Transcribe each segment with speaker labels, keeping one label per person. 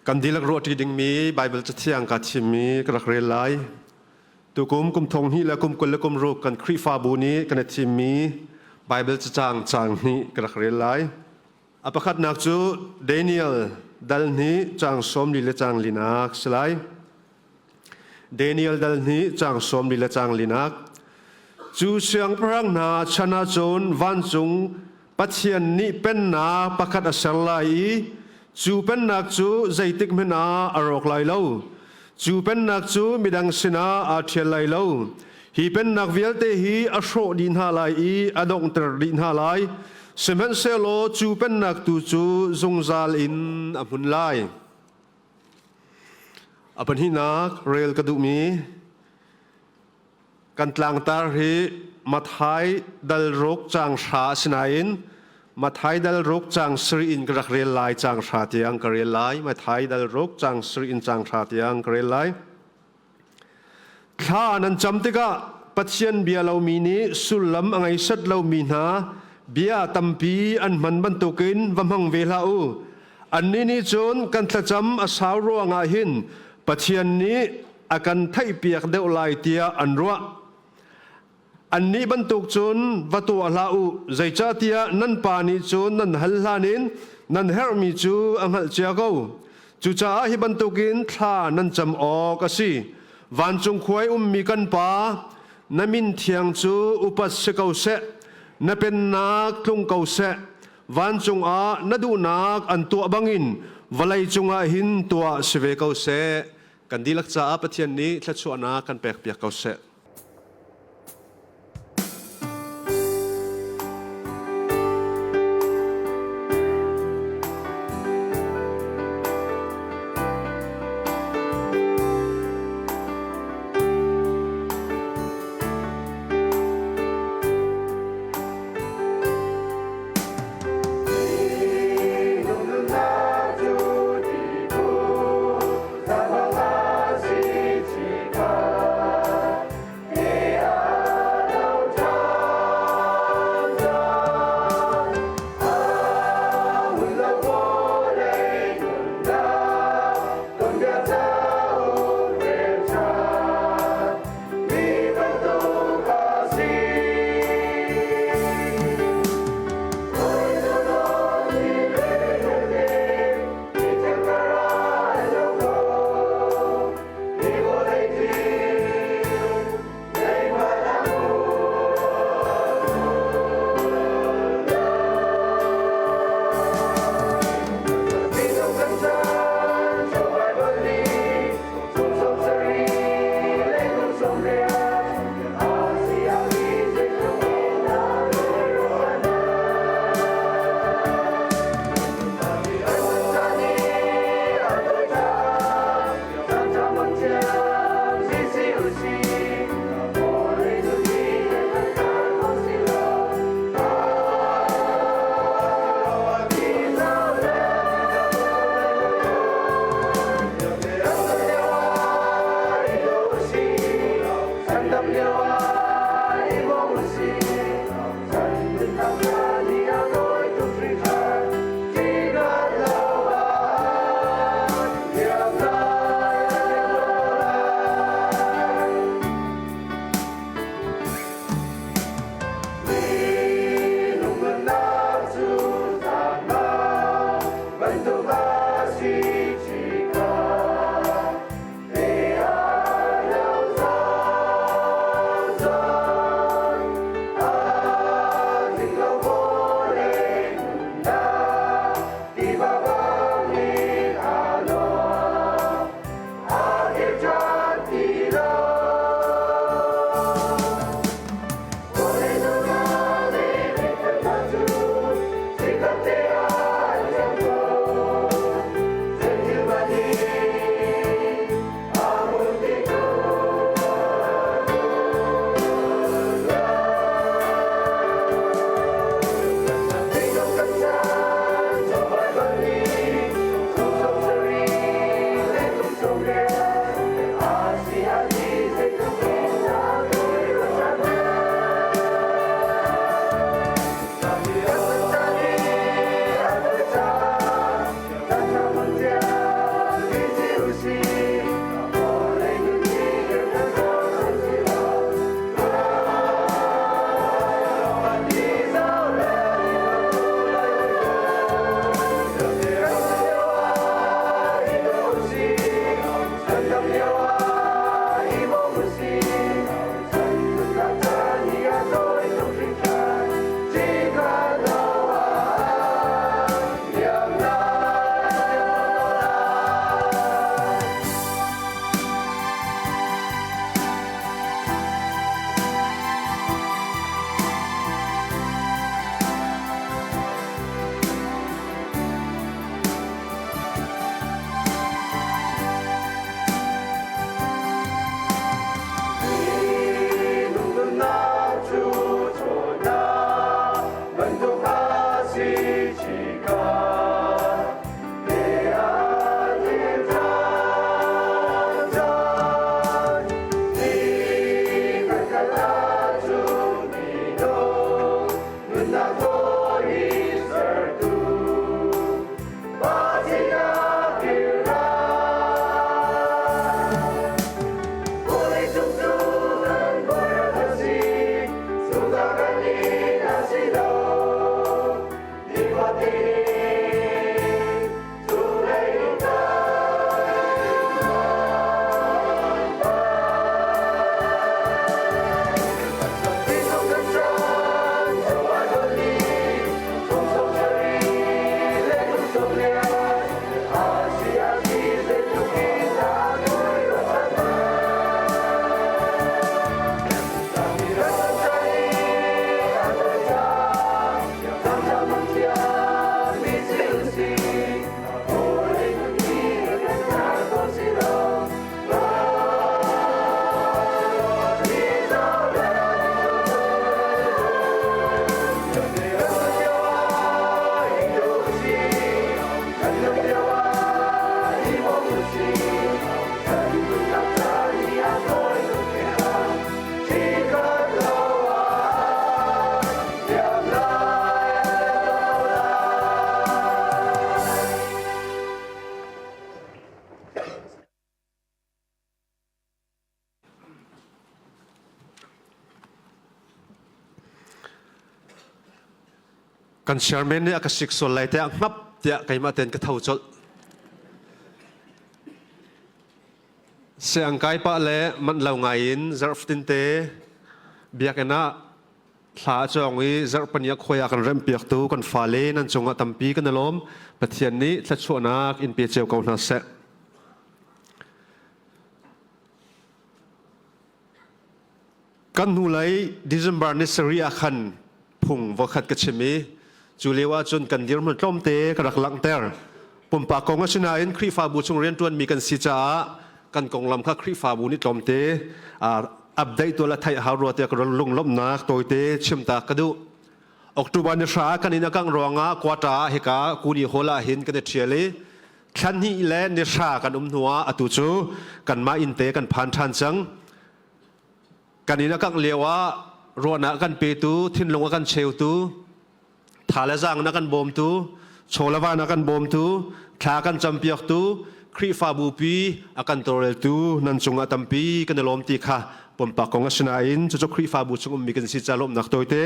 Speaker 1: Kan dihlak ruahṭi dingmi Baibal Cathiang kaa thimmi ka rak rel lai. Tukum kum thong hnih le kum 20 le kum ruk kan Khrihfabu nih kan i thimmi Baibal cacang caang hnih ka rak rel lai. A pakhatnak cu Daniel dal hnih caang 40 le caang linak si lai. Daniel dal hnih caang 40 le caang linak. Cu siangpahrang hna chan ahcun vancung Pathian nih pennak pakhat a ser lai i cu pennak cu zeitik hmanh ah a rawk lai lo. Cu pennak cu midang sinah aa ṭhial lai lo. Hi pennak vialte hi a hrawh dih hna lai i a donghter dih hna lai. Sihmanhsehlaw cu pennak tu cu zungzal in a hmun lai. A pahnihnak rel ka duhmi Kan tlangtar hi Matthai dal ruk caang hra a si nain Matthai dal ruk caang sarih in ka rak rel lai caang hra tiang ka rel lai. Matthai dal ruk caang sarih in caang hra tiang ka rel lai. Thla nan cam tikah Pathian bia lomi nih sullam a ngei set lomi hna bia tampi an hman bantukin va hmang ve hlah u. Annih nih cun kan thlacam a sau ruangah hin Pathian nih a kan theihpiak deuh lai tiah an ruah. Annih bantuk cun va tuah hlah u, zeicahtiah nan pa nih cun nan hal hlan in nan herhmi cu a hngalh cia ko. Cucaah hi bantukin thla nan cam awk a si. Vancung khua i ummi kan Pa, na min thiang cu upat si ko seh, na pennak tlung ko seh, vancung ah na duhnak an tuah bangin vawlei cungah hin tuah si ve ko seh. Kan dihlak caah Pathian nih thluachuahnak kan pekpiak ko seh. Kan chairman nih a ka sik sual lai tiah hngap tiah keimah ten ka tho colh. Siang kai pah le manh lo ngai in zarh fatin te biakinn ah thla a cawng i zarhpani a khuai ah kan remhpiaktu kan fale nan cungah tampi kan i lawm. Pathian nih thluachuahnak in pe cio ko hna seh. Kan hnulei December ni sarih ah khan phung voikhat ka chim i cu lio ahcun kan dirhmun tlawmte ka rak langhter. Pumpak kong a si nain Khrihfabu chung rianṭuanmi kan si caah kan konglam kha Khrihfabu nih tlawmte update tuah le theih a hau rua tiah ka lunglawmhnak tawite chimta ka duh. October ni hra kan inn a kangh ruangah quarter ah hika Kuni Hall ah hin kan i ṭhial i thla hnih le ni hra kan um hnuah atu cu kanmah inn te kan phan ṭhan cang. Kan inn a kangh lio ah ruahnak a kan petu, thinlung a kan cheutu, tha le zaang na kan bawmtu, chaw le va na kan bawmtu, thla kan campiaktu, Khrihfabu pi a kan tawlreltu nan cungah tampi kan i lawm ti kha pumpak kong a si nain cucu Khrihfabu chung ummi kan si ca lawmhnak tawite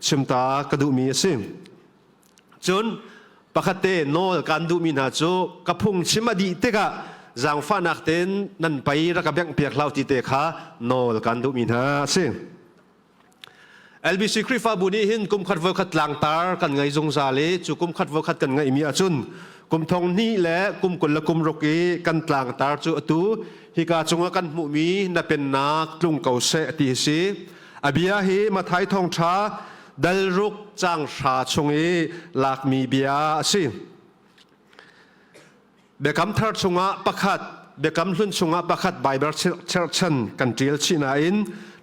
Speaker 1: chimta ka duhmi a si. Cun pakhat te nawl kan duhmi hna cu ka phungchim a dih tikah zaangfahnak tein nan pei rak ka bengh piak hlau ti te kha nawl kan duhmi hna a si. LBC Khrihfabu nih hin kum khat voikhat tlangtar kan ngei zungzal i cu kum khat voikhat kan ngeihmi ahcun kum thong hnih le kum 26 i kan tlangtar cu atu hika cungah kan hmuhmi na pennak tlung ko seh ti hi si. A bia hi Mathai thawngṭha dal ruk caang hra chung i lakmi bia a si. Biakam Thar chungah pakhat, Biakam Hlun chungah pakhat Baibal cherhchan kan ṭial chih nain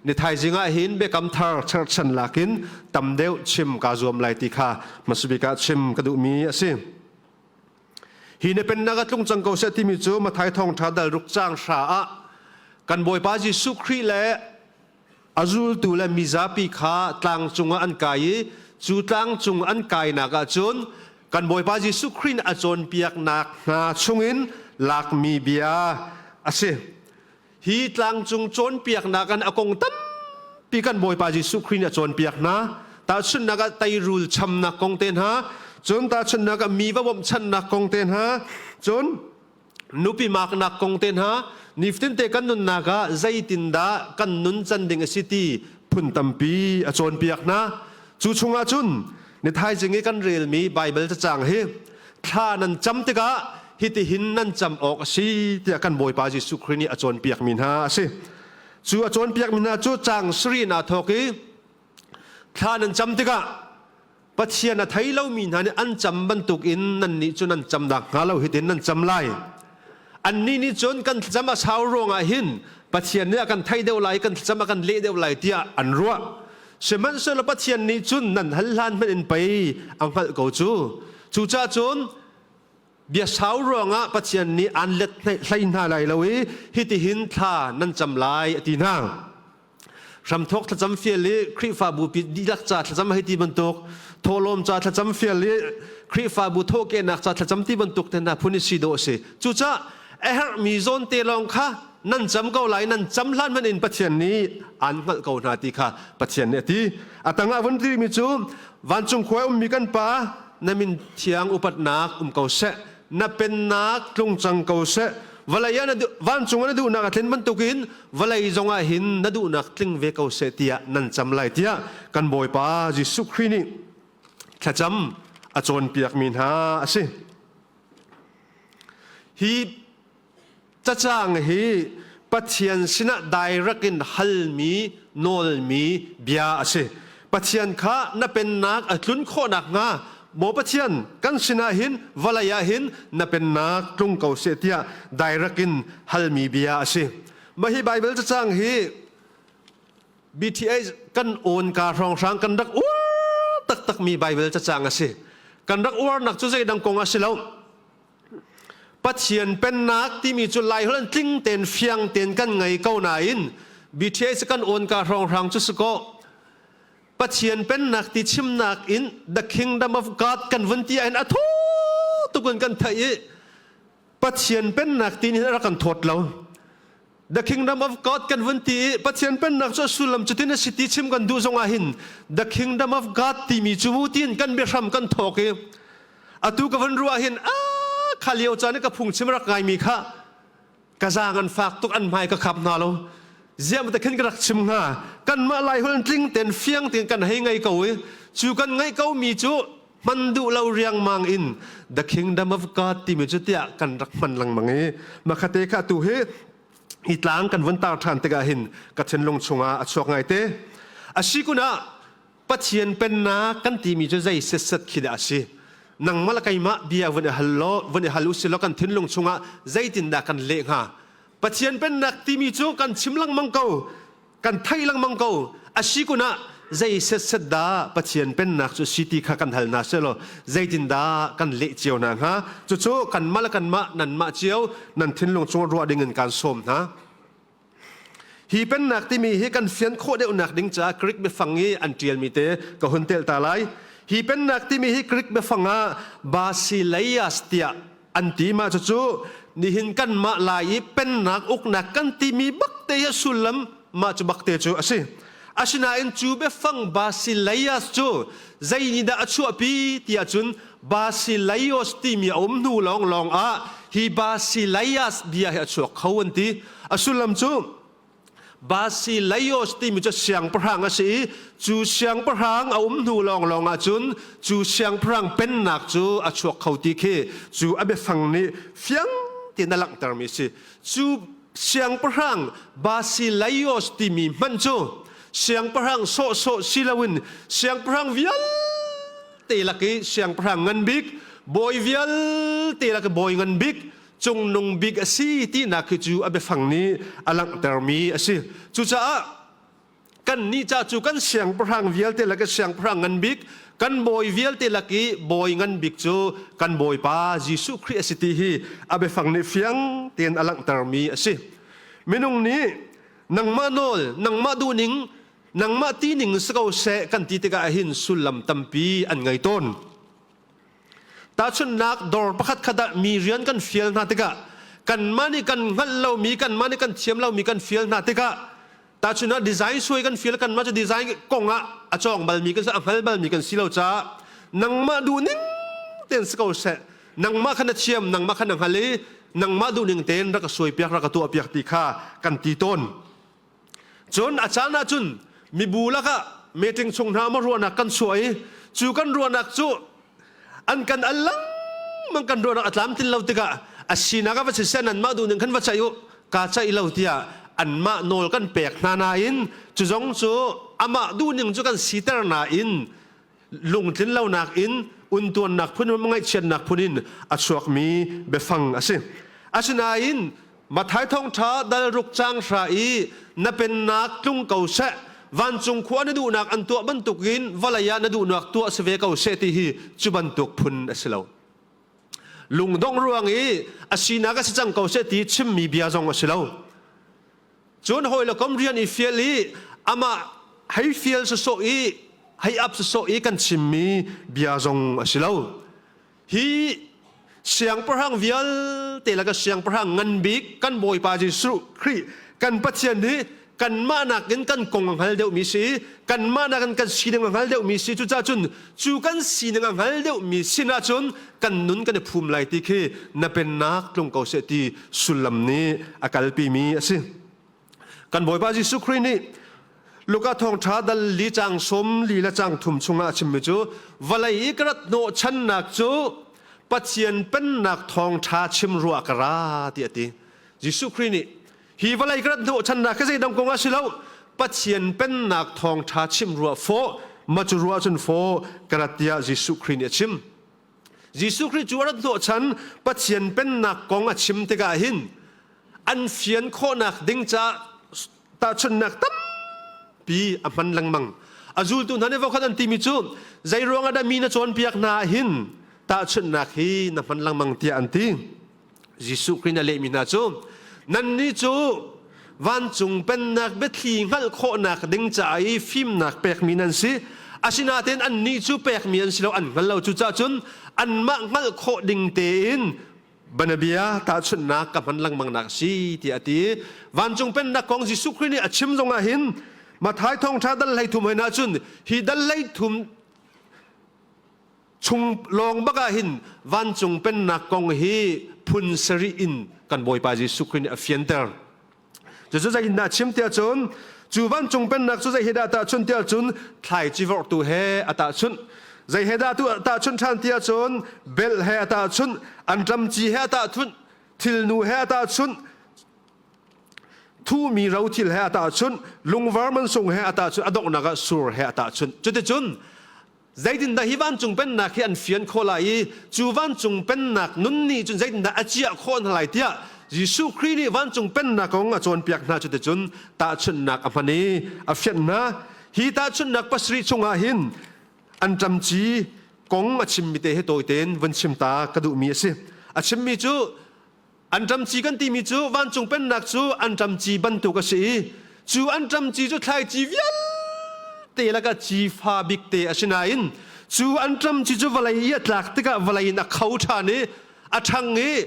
Speaker 1: ni thaizing ah hin Biakam Thar cherhchan lakin tam deuh chim kaa zuam lai ti kha hmasabik ah chim ka duhmi a si. Hi na pennak a tlung cang ko seh timi cu Matthai thawngṭha dal ruk caang hra ah kan Bawipa Jesuh Khrih le A zultu le mizapi kha tlang cungah an kai i cu tlang cung an kainak ah cun kan Bawipa Jesuh Khrih nih a cawnpiaknak hna chungin lakmi bia a si. Hi tlangcung cawnpiaknak an a kong tampi kan Bawipa Jesuh Khrih nih a cawnpiak hna. Tahchunhnak ah teirul chamnak kong te hna, cun tahchunhnak ah mi va bawmhchanhnak kong te hna, cun nupi maknak kong te hna nifatinte kan nunnak ah zeitindah kan nun can ding a si ti phun tampi a cawnpiak hna. Cu chungah cun ni thaizing i kan relmi Baibal cacang hi thla nan cam tikah hitihin nan cam awk a si tiah kan Bawipa Jesuh Khrih nih a cawnpiakmi hna a si. Cu a cawnpiakmi hna cu caang sarih in aa thawk i thla nan cam tikah Pathian a thei lomi hna nih an cam bantukin nannih cu nan cam nakhnga lo hitin nan cam lai. Annih nih cun kan thlacam a sau ruangah hin Pathian nih a kan thei deuh lai, kan thlacam a kan leh deuh lai tiah an ruah. Sihmanhsehlaw Pathian nih cun nan hal hlan hmanh in pei a hngalh ko cu. Cucaah cun bia sau ruangah Pathian nih aan let hlei hna lai lo i hitihin thla nan cam lai a ti hna. Hramthawk thlacam fial i Khrihfabu pi dihlak ca thlacam hei ti bantuk, thawhlawm ca thlacam fial i Khrihfabu thawhkehnak ca thlacam ti bantuk te hna phun i si dawh a si. Cucaah a herhmi zawn te lawng kha nan cam ko lai, nan cam hlan hmanh in Pathian nih aan hngalh ko hna ti kha Pathian nih a ti. A tangah vun timi cu vancung khua ummi kan Pa, na min thiang upatnak um ko seh, na pennak tlung cang ko seh, vawlei ah vancung ah na duhnak a tlin bantukin vawlei zongah hin na duhnak tling ve ko seh tiah nan cam lai tiah kan Bawipa Jesuh Khrih nih thlacam a cawnpiakmi hna a si. Hi cacang hi Pathian sinah direct in halmi nawlmi bia a si. Pathian kha na pennak a tlun khawh nakhnga maw Pathian kan sinah hin vawlei ah hin na pennak tlung ko seh tiah direct in halmi bia a si. Mah hi Bible cacang hi BTH kan awn ka hrawnghrang kan rak uar taktakmi Bible cacang a si. Kan rak uarnak cu zeidang kong a si lo. Pathian pennak timi cu Laiholh in tling tein fiang tein kan ngei ko nain BTH kan awn ka hrawnghrang cu si kaw Pathian pennak ti chimnak in the kingdom of God kan vun ti ahhin a thaw tuk in kan theih i Pathian pennak ti nih a rak kan thawt lo. The kingdom of God kan vun ti i Pathian pennak cu a sullam cutin a si ti chim kan duh zongah hin the kingdom of God timi cu mu tiin kan biahram kan thawk i atu ka vun ruah hin a kha lio caan i ka phungchim rak ngaimi kha ka zaang an fak tuk an hmai ka khap hna lo ziam te khin ka rak chim hnga kanmah lai holh tling ten fiang ten kan hei ngei ko i cu kan ngeih ko mi cu hman duh lo riangmang in the kingdom of God timi cu tiah kan rak hman lengmang i makhate kha tu hi hi tlang kan vun tar ṭhan tikah hin ka thinlung chungah a chuak ngaite. A si kun ah Pathian pennak kan timi cu zei setset khi dah a si? Nangmah le keimah bia vun i hal law vun i hal u sih law kan thinlung chungah zeitindah kan leh hnga? Pathian pennak timi cu kan chim lengmang ko, kan theih lengmang ko. A si kun ah zei setset dah Pathian pennak cu si ti kha kan hal hna selaw zeitindah kan leh cio hna hnga? Cucu kanmah le kanmah nanmah cio nan thinlung chung ruah ding in kaan sawm hna. Hi pennak timi hi kan fian khawh deuhnak ding caah Greek biafang i an ṭialmi te ka hun telh ta lai. Hi pennak timi hi Greek biafang ah Basileias tiah an ti. Mah cucu nihin kanmah lai i pennak uknak kan timi bak te hi a sullam mah cu bak te cu a si. Asinain cu biafang Basileias cu zei nih dah a chuahpi tiah cun Basileios timi a um hnu lawnglawng ah hi Basileias bia hi a chuak kho an ti. A sullam cu Basileios timi cu siangpahrang a si i cu siangpahrang a um hnu lawnglawng ah cun cu siangpahrang pennak cu a chuak kho ti khi cu a biafang nih fiang tein a langhtermi a si. Cu siangpahrang Basileios timi hmanh cu siangpahrang sawhsawh si loin siangpahrang vialte lak i siangpahrang ngan bik, bawi vialte lak i bawi ngan bik, cungnung bik a si tinak khi cu a biafang nih a langhtermi a si. Cucaah kannih ca cu kan siangpahrang vialte lak i siangpahrang ngan bik, kan bawi vialte lak i bawi ngan bik cu kan Bawipa Jesuh Khrih a si ti hi a biafang nih fiang tein a langhtermi a si. Minung nih nangmah nawl, nangmah duhning, nangmah tining si ko seh kan ti tikah hin sullam tampi an ngei tawn. Tahchunhnak, dawr pakhat khat ah mi rian kan fial hna tikah kanmah nih kan hngalh lomi, kanmah nih kan thiam lomi kan fial hna tikah tahchunhnak design suai kan fial, kanmah cu design kong ah a cawng balmi kan si, a hngal balmi kan si lo caah nangmah duhning tein si ko seh, nangmah kha na thiam, nangmah kha na hngal i nangmah duhning tein rak ka suaipiak, rak ka tuahpiak ti kha kan ti tawn. Cun a caan ahcun mibu lakah meeting chung hna maw ruahnak kan chuah i cu kan ruahnak cu an kan al lengmang, kan ruahnak a tlamtlin lo tikah a sinak ah va siseh nanmah duhning khan va ceih u, kaa ceih lo tiah anmah nawl kan pek hna nain cu zong cu amah duhning cu kan siter nain lungtlin lonak in untuannak phun ngaihchiatnak phun in a chuakmi biafang a si. Asinain Matthai thawngṭha dal ruk cang hra i na pennak tlung ko seh, vancung khua na duhnak an tuah bantukin vawlei ah na duhnak tuah si ve ko seh ti hi cu bantuk phun a si lo. Lungdongh ruang i a sinak a si cang ko seh ti chimmi bia zong a si lo. Cun hawi le kom rian i fial i amah hei fial sawsawh i hei ap sawsawh i kan chimmi bia zong a si lo. Hi siangpahrang vialte laka siangpahrang ngan bik kan Bawipa Jesuh Khrih kan Pathian hi kanmah nakin kan kong a hngal deuhmi si, kanmah nakin kan sining a hngal deuhmi si. Cucaah cun cu kan sining a hngal deuhmi sin ahcun kan nun kan i phum lai ti khi na pennak tlung ko seh ti sullam nih a kalpimi a si. Kan Bawipa Jesuh Khrih nih Luka thawngṭha dal li cang sawm li le cang thum chungah a chimmi cu vawlei i ka rat hnawhchannak cu Pathian pennak thawngṭha chim ruah ka ra ti a ti. Jesuh Khrih nih hi vawlei ka rat hnawhchannak hi zeidang kong ah si lo Pathian pennak thawngṭha chim ruah fawh ma cu ruah cun fawh ka rat tiah Jesuh Khrih nih a chim. Jesuh Khrih cu a rat hnawhchan Pathian pennak kong a chim tikah hin an fian khawhnak ding caah tahchunhnak tampi a hman lengmang. A zultu hna nih voikhat an timi cu zei ruangah dah mi na cawnpiak hna ah hin tahchunhnak hi na hman lengmang tiah an ti. Jesuh Khrih nih a lehmi hna cu nannih cu vancung pennak biathli hngalh khawhnak ding caah i fimnak pekmi nan si. Asinain annih cu pekmi an si lo, an hngal lo. Cucaah cun anmah hngalh khawh ding tein Banabia tahchunhnak ka hman lengmang nak si tiah a ti. Vancung pennak kong Jesuh Khrih nih a chim zongah hin Matthai thawngṭha dal 13 hoi na cun hi dal 13 chung lawng bak ah hin vancung pennak kong hi phun sarih in kan Bawipa Jesuh Khrih nih a fianter. Cucu zeitindah chim tiah cun cu vancung pennak cu zei he dah tahchunh tiah cun thlaici vorhtu he a tahchunh. Zei he dah tahchunh ṭhan tiah cun belh he a tahchunh, anṭamci he a tahchunh, thilnu he a tahchunh, thuhmi rothil he a tahchunh, lungvar mansung he a tahchunh, a donghnak ah sur he a tahchunh. Cuticun Zeitindah hi vancung pennak hi an fian khawh lai i cu vancung pennak nun nih cun zeitindah a ciah khawh hna lai tiah Jesuh Khrih nih vancung pennak kong a cawnpiak hna cuticun tahchunhnak a hman i a fianh hna. Hi tahchunhnak pasarih chungah hin anṭamci kong a chimmi te hi tawi tein vun chim ta ka duhmi a si. A chimmi cu Anṭamci kan timi cu vancung pennak cu anṭamci bantuk a si i cu anṭamci cu thlaici vialte lakah ci fa bik te a si nain cu anṭamci cu vawlei i a tlak tikah vawlei in a kho ṭhan i a ṭhang i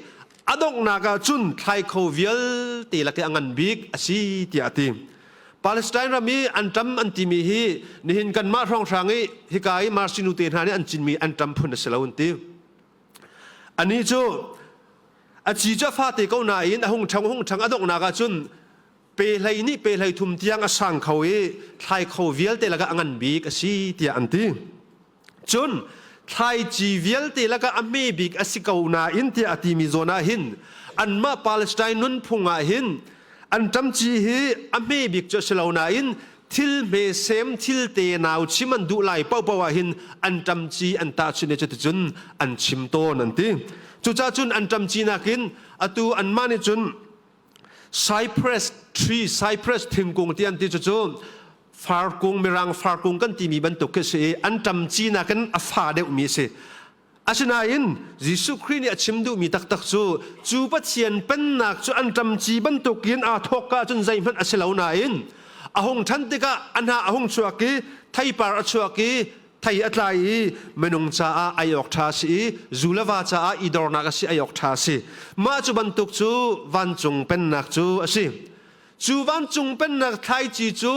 Speaker 1: a donghnak ah cun thlai kho vialte lak i a ngan bik a si tiah a ti. Palestine ram i anṭam an timi hi nihin kanmah hrawnghrang i hika i Marsi nute hna nih an cinmi anṭam phun a si lo an ti. Anih cu a ci cu a fate ko nain a hung ṭhang hung ṭhang a donghnak ah cun pe hlei nih pe hlei thum tiang a sang kho i thlai kho vialte lakah a ngan bik a si tiah an ti. Cun thlaici vialte lakah a hme bik a si ko nain tiah a timi zawn ah hin anmah Palestine nunphung ah hin anṭamci hi a hme bik cu a si lo nain thil hme sem thil te nau chim an duh lai paohpaoh ah hin anṭamci an tahchunh i cuticun an chim tawn an ti. Cucaah cun anṭamci nakin atu anmah nih cun cypress tree cypress thingkung ti an ti cucu farkung mirang farkung kan timi bantuk khi si i anṭamci nakin a fa deuhmi a si. Asinain Jesuh Khrih nih a chim duhmi taktak cu cu Pathian pennak cu anṭamci bantukin aa thawkka cun zeihmanh a si lo nain a hung ṭhan tikah a hnah a hung chuak i theipar a chuak i thei a tlai i minung caah ei awk ṭha a si i zu le va caah i dornak a si ei awk ṭha a si. Mah cu bantuk cu vancung pennak cu a si. Cu vancung pennak thlaici cu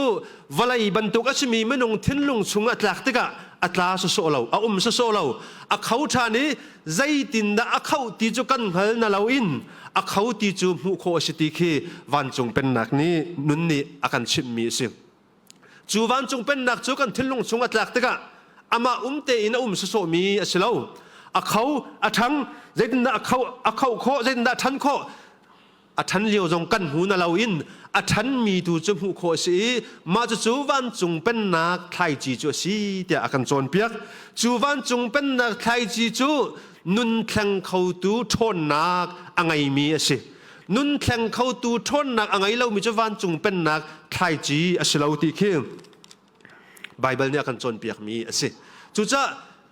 Speaker 1: vawlei bantuk a simi minung thinlung chung a tlak tikah a tla sawsawh lo, a um sawsawh lo. A kho ṭhan i zeitindah a khoh ti cu kan hngal na loin a kho ti cu hmuh khawh a si ti khi vancung pennak nih nun nih a kan chimhmi a si. Cu vancung pennak cu kan thinlung chung a tlak tikah amah um tein a um sawsawhmi a si lo. A kho, a ṭhang, zeitindah a kho, a khoh khawh, zeitindah a ṭhan khawh, a ṭhan lio zong kan hmu na loin a ṭhanmi tu cu hmuh khawh a si i mah cucu vancung pennak thlaici cu a si tiah a kan cawnpiak. Cu vancung pennak thlaici cu nun thleng khotu ṭhawnnak a ngeimi a si. Nun thleng khotu ṭhawnnak a ngei lomi cu vancung pennak thlaici a si lo ti khi Baibal nih a kan cawnpiakmi a si. Cucaah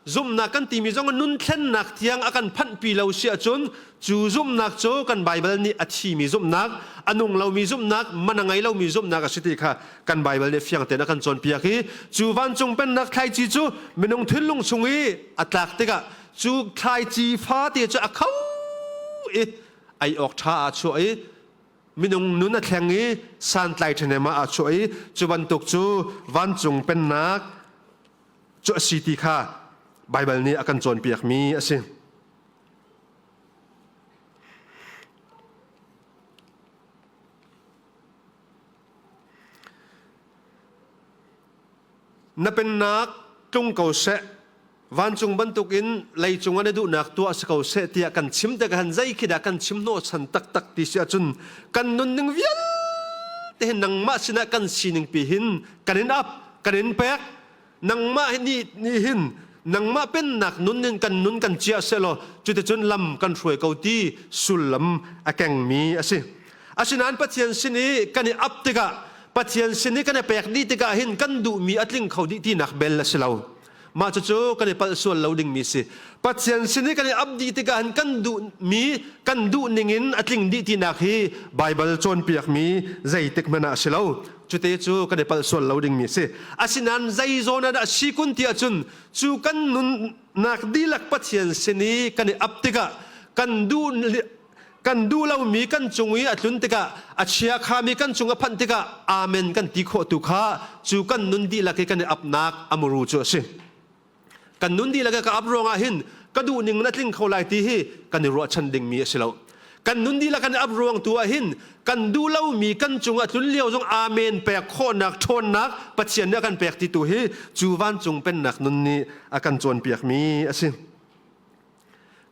Speaker 1: Zumhnak kan timi zong nun thlennak tiang a kan phanhpi lo si ahcun cu zumhnak cu kan Baibal nih a thimi zumhnak, a nung lomi zumhnak, man a ngei lomi zumhnak a si ti kha kan Baibal nih fiang tein a kan cawnpiak i cu vancung pennak thlaici cu minung thinlung chung i a tlak tikah cu thlaici fate cu a kho i ei awk ṭha aa chuah i minung nun a thleng i santlai ṭhahnem ah aa chuah i cu bantuk cu vancung pennak cu a si ti kha Baibal nih a kan cawnpiakmi a si. Na pennak tlung ko seh, vancung bantukin leicung ah na duhnak tuah si ko seh tiah kan chim tikah han zei khi dah kan chim hnawhchan taktak ti si ahcun kan nunning vialte hin nangmah sinah kan sining pi hin kan in ap, kan in pek. Nangmah nih nih hin nangmah pennak nun in kan nun kan ciah selaw cuticun lam kan hruai ko ti sullam a kengmi a si. Asinain Pathian sin i kan i ap tikah Pathian sin i kan i pek dih tikah hin kan duhmi a tling kho dih tinak bel a si lo. Mah cucu kan i palh sual lo dingmi si. Pathian sin i kan i ap dih tikah hin kan duhmi kan duh ningin a tling dih tinak hi Baibal cawnpiakmi zeitik hmanh ah a si lo. Cute cu kan i palh sual lo dingmi a si. Asinain zei zawn ah dah si kun ti ahcun cu kan nunnak dihlak Pathian sin i kan i ap tikah kan duh kan duh lomi kan cung i a tlun tikah a chiakhami kan cung a phanh tikah amen kan ti khawh tu kha cu kan nun dihlak i kan i apnak a muru cu a si. Kan nun dihlak i ka ap ruangah hin ka duh ning na tling kho lai ti hi kan i ruahchan dingmi a si lo. Kan nun dihlak kan i ap ruang tu ah hin kan duh lomi kan cung a tlun lio zong amen pek khawhnak ṭhawnnak Pathian nih a kan pek ti tu hi cu vancung pennak nun nih a kan cawnpiakmi a si.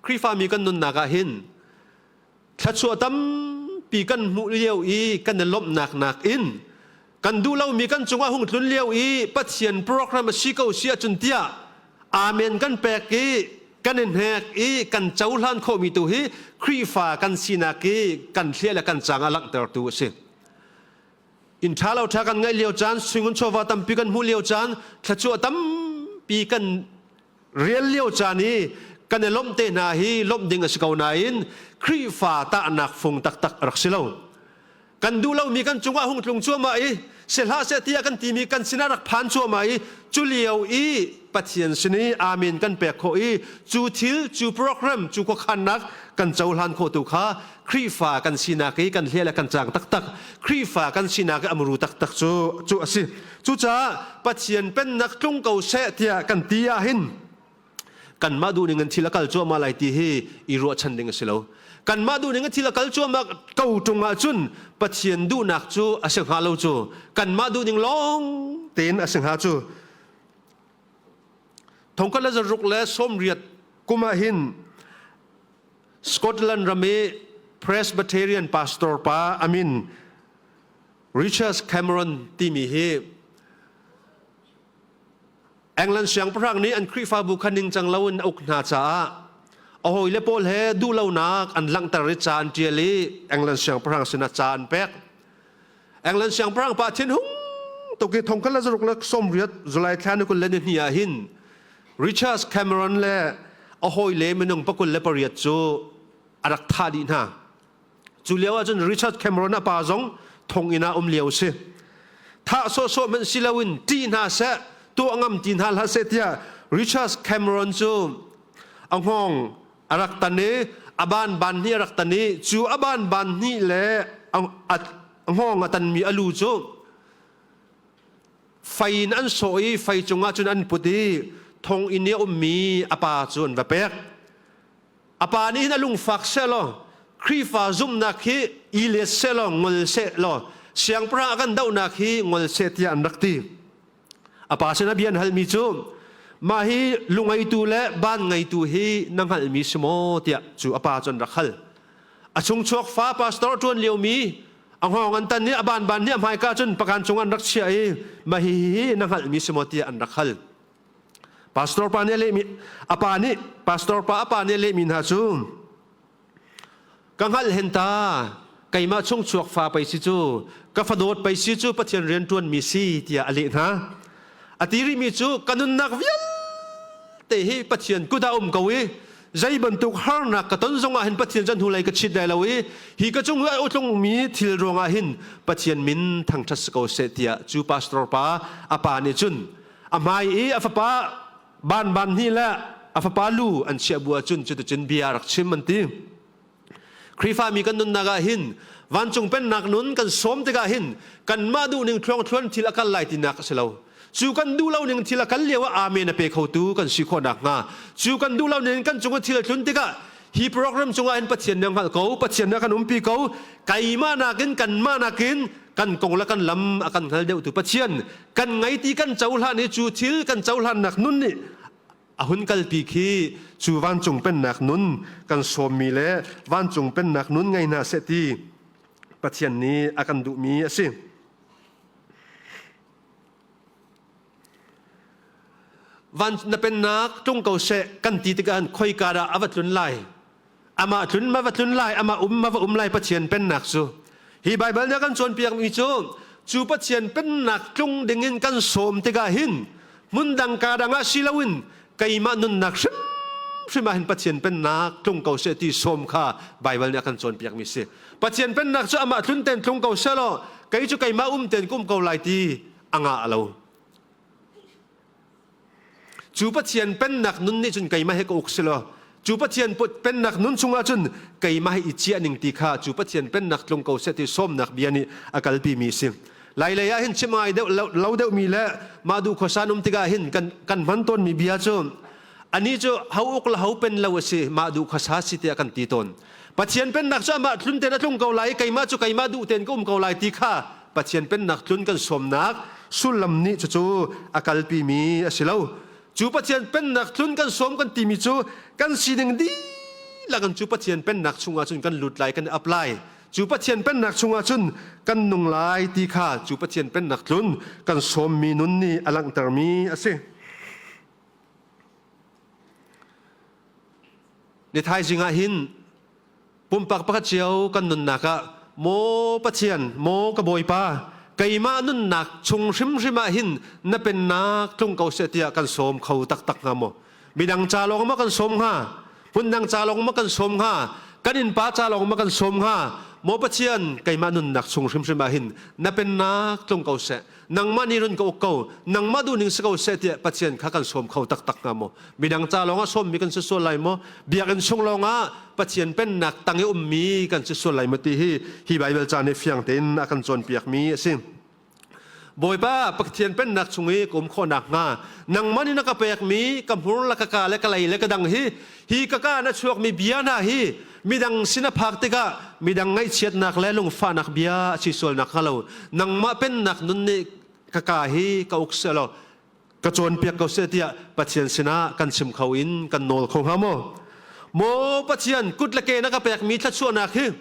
Speaker 1: Khrihfami kan nunnak ah hin thluachuah tampi kan hmuh lio i kan i lawmhnak nakin kan duh lomi kan cungah hung tlun lio i Pathian program a si ko si ahcun tiah amen kan pek i kan i hnek i kan cohlan khawhmi tu hi Khrihfa kan sinak i kan hliah le kan cang a langhtertu a si. Inn ṭha lo ṭha kan ngeih lio caan, suingun chawva tampi kan hmuh lio caan, thluachuah tampi kan rial lio caan i kan i lawmh te hna hi lawmh ding a si ko nain Khrihfa tahnak fung taktak a rak si lo. Kan duh lomi kan cungah hung tlung cuahmah i si hlah seh tiah kan timi kan sinah rak phan cuahmah i cu lio i Pathian sin i amen kan pek khawh i cu thil cu program cu khuakhannak kan cohlan khawh tu kha Khrihfa kan sinak i kan hliah le kan cang taktak Khrihfa kan sinak i amru taktak cu cu a si. Cucaah Pathian pennak tlung ko seh tiah kan ti ahhin kanmah duhning in thil a kal cuahmah lai ti hi i ruahchan ding a si lo. Kanmah duhning in thil a kal cuahmah ko ṭung ahcun Pathian duhnak cu a si hnga lo cu. Kanmah duhning lawng tein a si hnga cu. Thongkhat le zaruk le sawmriat kum ah hin Scotland ram i Presbyterian pastor pa amin Richard Cameron timi hi England siangpahrang nih an Khrihfabu kha ningcang loin a uk hna caah a hawile pawl he duhlonak an langhter i ca an ṭial i England siangpahrang sinah ca an pek. England siangpahrang pa thinhung tuk i thongkhat le zaruk le sawmriat July thla ni 22 ah hin Richard Cameron le a hawile minung 28 cu a rak thah dih hna. Cu lio ahcun Richard Cameron a pa zong thonginn ah um lio a si. Thah sawhsawh hmanh si loin ṭih hna seh, tuah ngam ti hna hlah seh tiah Richard Cameron cu a hngawng a rak tan i a ban ban hnih a rak tan i cu a ban ban hnih le a hngawng a tanmi a lu cu fei in an sawh i fei cungah cun an put i thonginn i a ummi a pa cu an va pek. A pa nih hin a lungfak sehlaw Khrihfa zumhnak hi i let sehlaw ngol sehlaw siangpahrang a kan dohnak hi ngol seh tiah an rak ti. A pa sinah bia an halmi cu mah hi lungeitu le ban ngeitu hi na hngalhmi si maw tiah cu a pa cu an rak hal. A chungchuak fa pastor ṭuan liomi a hngawng an tan i a ban ban nih a hmaika cun pakan cung an rak chiah i mah hi hi na hngalhmi si maw tiah an rak hal. Pastor pa nih a lehmi a pa nih pastor pa a pa nih a lehmi hna cu ka hngalh hen ta keimah chungchuak fa pei si cu ka fadawt pei si cu Pathian rian ṭuanmi si tiah a leh hna. A ti rihmi cu ka nunnak vialte Vialte hi Pathian kut ah um ko i zei bantuk harnak ka ton zongah hin Pathian cu hnulei ka chit lai lo i hi ka cung i a tlungmi thil ruangah hin Pathian min thangṭhat si ko seh tiah cu pastor pa a pa nih cun a hmai i a fapa ban ban hnih le a fapa lu an chiah bu ahcun cuticun bia rak chim an ti. Khrihfami kan nunnak ah hin vancung pennak nun kan sawm tikah hin kanmah duhning thluangthluan thil a kal lai tinak a si lo. Cu kan duh lo ning thil a kal lio ah amen a pe khotu kan si khawh nakhnga cu kan duh lo ning kan cung ah thil a tlun tikah hi program cungah hin Pathian nih a hngalh ko, Pathian nih a kan umpi ko, keimah nakin kanmah nakin kan kong le kan lam a kan hngal deuhtu Pathian kan ngei ti kan cohlan i cu thil kan cohlannak nun nih a hun kalpi khi cu vancung pennak nun kan sawmmi le vancung pennak nun ngei hna seh ti Pathian nih a kan duhmi a si. Van na pennak tlung ko seh kan ti tikah khoika dah a va tlun lai? Amah tlun ma va tlun lai, amah um ma va um lai Pathian pennak cu. Hi Baibal nih a kan cawnpiakmi cu cu Pathian pennak tlung dingin kan sawm tikah hin hmun dang ka dang ah si loin keimah nunnak hrimhrim ah hin Pathian pennak tlung ko seh ti sawm kha Baibal nih a kan cawnpiakmi si. Pathian pennak cu amah tlun ten tlung ko seh law kei cu keimah um ten ka um ko lai ti a ngah lo. Cu Pathian pennak nun nih cun keimah hi ka uk si law cu Pathian pennak nun chungah cun keimah hi i ciah ning ti kha cu Pathian pennak tlung ko seh ti sawmnak bia nih a kalpi mi si. Lailei ah hin chim ngai deuh lo deuh mi le mah duh khuasan um tikah hin kan kan hman tawn mi bia cu ani cu ho uk le ho pen lo a si mah duh khuasa si tiah kan ti tawn. Pathian pennak cu amah tlun ten a tlung ko lai keimah cu keimah duh ten ka um ko lai ti kha Pathian pennak tlun kan sawmnak sullam nih cucu a kalpimi a si lo. Cu Pathian pennak tlun kan sawm kan timi cu kan sining dihlak in cu Pathian pennak chungah cun kan lut lai kan apply. Cu Pathian pennak chungah cun kan nung lai ti kha cu Pathian pennak tlun kan sawmmi nun nih a langhtermi a si. Ni thaizing ah hin Pumpak pakhat cio kan nunnak ah maw Pathian, maw ka Bawipa, keimah nunnak chung hrimhrim ah hin na pennak tlung ko seh tiah kan sawm kho taktak hnga maw? Midang ca lawng maw kan sawm hnga? Hmundang ca lawng maw kan sawm hnga? Kan innpa ca lawng maw kan sawm hnga? Maw Pathian, keimah nunnak chung hrimhrim ah hin na pennak tlung ko seh. Nangmah nih run ka uk ko, nangmah duhning si ko seh tiah Pathian kha kan sawm kho taktak hnga maw? Midang ca lawngah sawmmi kan si sual lai maw? Biakinn chung lawngah Pathian pennak tang i ummi kan si sual lai maw ti hi hi Baibal ca nih fiang tein a kan cawnpiakmi a si. Bawipa Pathian pennak chung i ka um khawh nakhnga nangmah nih na ka pekmi ka hmur le ka ka le ka lei le ka dang hi hi ka ka na chuakmi bia hna hi midang sin a phak tikah midang ngaihchiatnak le lungfahnak bia a si sual nakhnga lo nangmah pennak nun nih ka ka hi ka uk seh law ka cawnpiak ko seh tiah Pathian sinah kan chim kho in kan nawl kho hnga maw? Maw Pathian kut le ke na ka pekmi thluachuahnak hi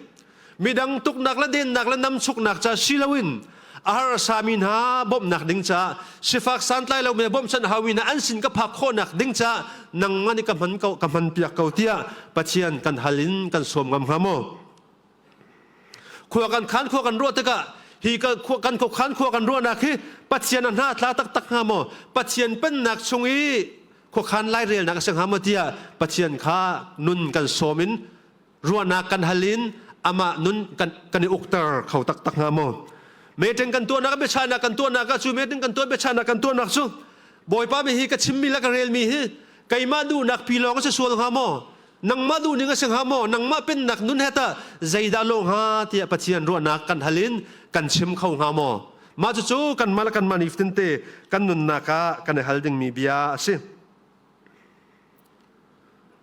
Speaker 1: midang tuknak le dennak le namchuknak ca si loin a harsami hna bawmhnak ding ca sifak santlai lomi bawmhchanh haumi hna an sin ka phak khawhnak ding ca nangmah nih ka hman ko ka hman piak ko tiah Pathian kan hal in kan sawm ngam hnga maw? Khua kan khan khua kan ruah tikah hi kan khuakhan khua kan ruahnak hi Pathian a hna tla taktak hnga maw? Pathian pennak chung i khuakhan lairelnak a si hnga maw tiah Pathian kha nun kan sawm in ruahnak kan hal in amah nun kan, kan i ukter kho taktak hnga maw? Meeting kan tuahnak biachahnak kan tuahnak ah cu meeting kan tuah biachahnak kan tuahnak cu Bawipa mi hi ka chimmi le ka relmi hi keimah duhnak pi lawng a si sual hnga maw? Nangmah duhning a si hnga maw? Nangmah pennak nun he tah zeidah lo hnga tiah Pathian ruahnak kan hal in kan chim kho hnga maw? Mah cucu kanmah le kanmah nifatin te kan nunnak ah kan i hal dingmi bia a si.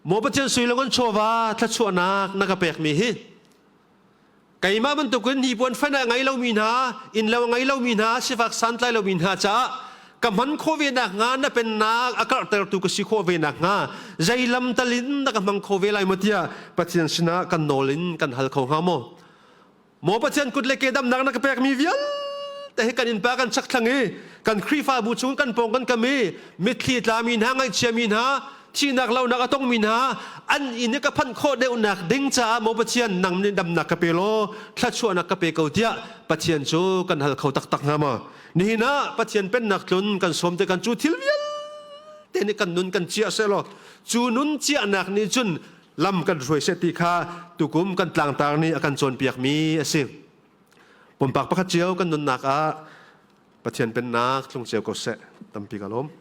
Speaker 1: Maw Pathian sui le ngun chawva thluachuahnak na ka pekmi hi keimah bantukin hnipuan fan a ngei lomi hna innlo a ngei lomi hna sifak santlai lomi hna caah ka hman khawh ve nakhnga na pennak a karhtertu ka si khawh ve nakhnga zei lam tal in na ka hmang kho ve lai maw tiah Pathian sinah kan nawl in kan hal kho hnga maw? Maw Pathian kut le ke damnak na ka pekmi vialte hi kan innpa kan chakthlang i kan Khrihfabu chung kan pawng kan kam i mitthli tlami hna ngaihchiami hna thihnak lonak a tongmi hna an inn i ka phanh khawh deuhnak ding caah maw Pathian nang nih damnak ka pe law thluachuahnak ka pe ko tiah Pathian cu kan hal kho taktak hnga maw nihin ah Pathian pennak tlun kan sawm te kan cu thil vialte. te nih kan nun kan ciah seh law cu nun ciahnak nih cun lam kan hruai seh ti kha tukum kan tlangtar nih a kan cawnpiakmi a si. Pumpak pakhat cio kan nunnak ah Pathian pennak tlung cio ko seh. Tampi ka lawm.